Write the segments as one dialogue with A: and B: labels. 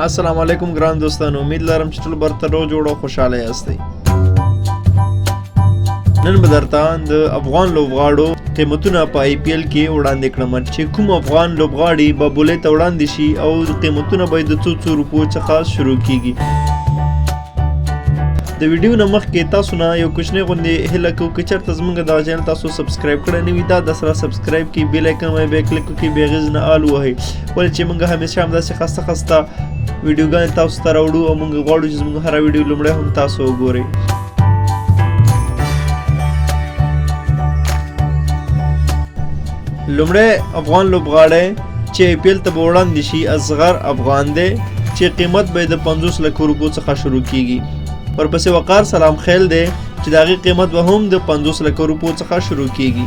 A: السلام علیکم ګران دوستانو، امید لرم چې ټول برته روغ جوړ او خوشاله یاستئ. نن به درته د افغان لوبغاړو قیمتونه په آی پی ایل کې وړاندې کړم چې کوم افغان لوبغاړي به بولۍ ته وړاندې شي او قیمتونه به یې د څو څو روپو څخه شروع کیږي. د ویډیو نه مخکې تاسو نه یو کوچنی غوندې هیله کوو، که چېرته زموږ دغه چینل تاسو subscribe کړی نه وي، دا د سره subscribe کړئ، bell icon باندې بیا کلیک وکړئ، بیا غیز نه all ووهئ، ولې چې موږ همیشه همداسې خسته خسته ویډیوګانې تاسو ته راوړو او موږ غواړو چې زموږ هره ویډیو لومړی هم تاسو وګورئ. لومړی افغان لوبغاړی چې آی پي ایل ته به وړاندې شي اصغر افغان دی چې قیمت به یې د 50 لکو روپو څخه شروع کیږي. ورپسې وقار سلام خیل دی چې د هغې قیمت به هم د 50 لکو روپو څخه شروع کیږي.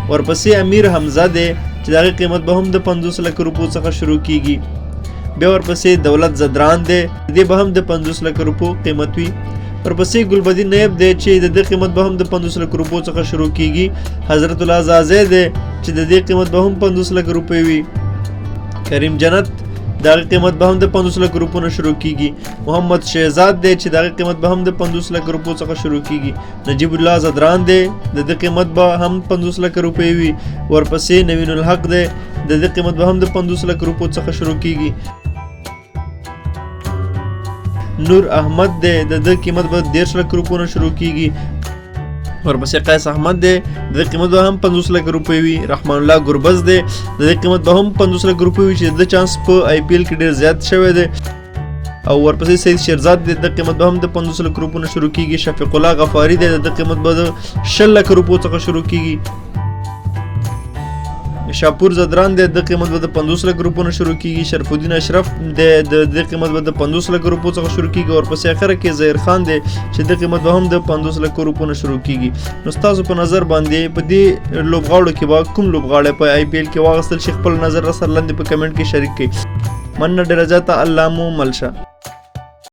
A: ورپسې امیر حمزه دی چې د هغې قیمت به هم د 50 لکو روپو څخه شروع کیږي. بیا ورپسې دولت زدران دی، دې به هم د 50 لکو روپو قیمت وي. ورپسې ګلبدین نیب دی چې د دې قیمت به هم د 50 لکو روپو څخه شروع کیږي. حضرت الله ځاځی دی چې د دې قیمت به هم 50 لکه روپۍ وي. کریم جنت د هغې قیمت به هم د 50 لکه روپو نه شروع کیږي. محمد شهزاد دی چې د هغې قیمت به هم د 50 لکه روپو څخه شروع کیږي. نجیب الله زدران دی، د دې قیمت به هم 50 لکه روپۍ وي. ورپسې نوین الحق دی، د دې قیمت به هم د 50 لکه روپو څخه شروع کیږي. نور احمد دی، د ده قیمت به 30 لکه روپو نه شروع کیږي. ورپسې قیس احمد دی، د دې قیمت به هم 50 لکه روپۍ وي. رحمان الله ګربز دی، د دې قیمت به هم 50 لکه روپۍ وي چې د ده چانس په آی پي ایل کې ډېر زیات شوی دی. او ورپسې سید شیرزاد دی، د قیمت به هم د 50 لکه روپو نه شروع کیږي. شفیق الله غفاري دی، د ده قیمت به د 20 لکه روپو څخه شروع کیږي. شاپور زدران دی، د قیمت به د 50 لکه روپو نه شروع کیږي. شرف الدین اشرف دی، د دې قیمت به د 50 لکه روپو څخه شروع کیږي. ورپسې اخره کې ظهیر خان دی چې د قیمت به هم د 50 لکه روپو نه شروع کیږي. نو ستاسو په نظر باندې په دې لوبغاړو کې به کوم لوبغاړی په آی پي ایل کې واغستل شي؟ خپل نظر را سره لاندې په کمنټ کې شریک کړئ. مننه ډېره زیاته، الله مو مل شه.